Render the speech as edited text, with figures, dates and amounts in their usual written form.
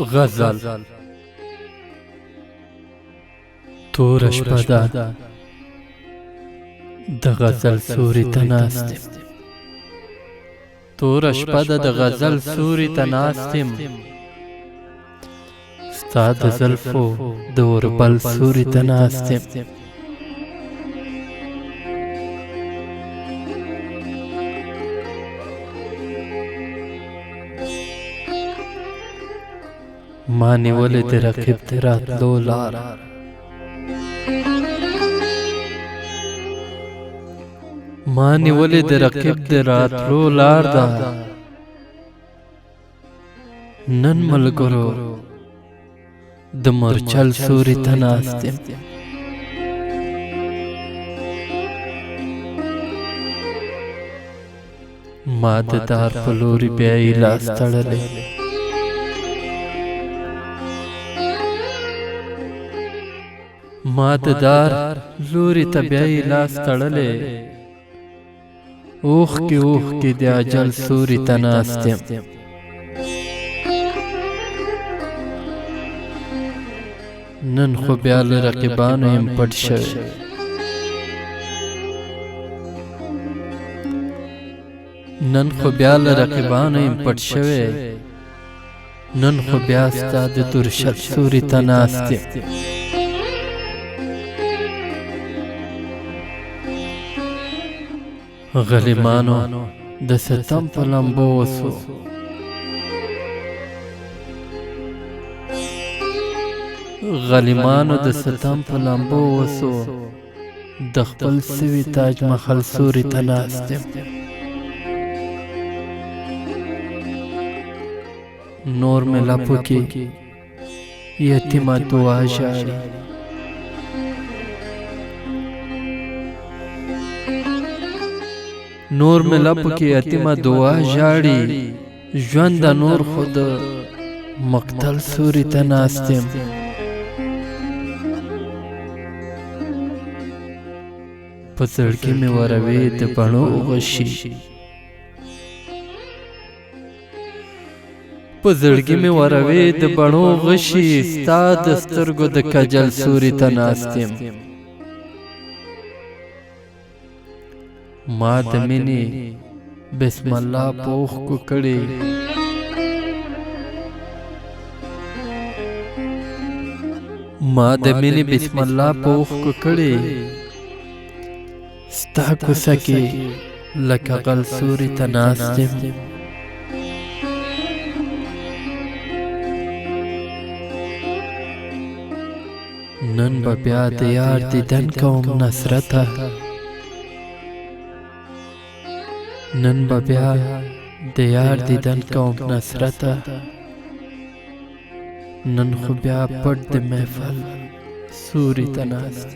غزل. توره شپه ده، د غزل سوري ته ناست یم. توره شپه ده، د غزل سوري ته ناست یم. ستا د زلفو د اوربل سوري ته ناست یم. ما نیولې د رقیب د راتلو لاره، ما نیولې د رقیب د راتلو لار ده. نن ملګرو د مورچل سوري ته ناست یم. ما د دار په لوري بیایي لاس تړلی، ما د دار لوري ته بیایي لاس تړلی. اوښکې اوښکې د اجل سوري ته ناست یم. نن خو بیا له رقیبانو یم پټ شوی، نن خو بیا له رقیبانو یم پټ شوی. نن خو بیا ستا د درشل سوري ته ناست یم. غلیمانو د ستم په لمبو وسو، غلیمانو د ستم په لمبو وسو. د خپل سوي تاج محل سوري ته ناست یم. نور مې لپو کې یتیمه دعا ژاړي، نور مې لپو کې یتیمه دعا ژاړي. ژوند نور خو د مقتل سوري ته ناست یم. په زړګي مې وروي د بڼو غشي، په زړګي مې وروي د بڼو غشي. ستا د سترګو د کجل سوري ته ناست یم. ما د مینې بسم الله په اوښکو کړې، ما د مینې بسم الله په اوښکو کړې. ستا کوڅه کې لکه غل سوري ته ناست یم. نن به بیا د یار دیدن کوم نصرته، نن به بیا د یار دیدن کوم نصرته. نن خو بیا پټ د محفل سوري ته ناست.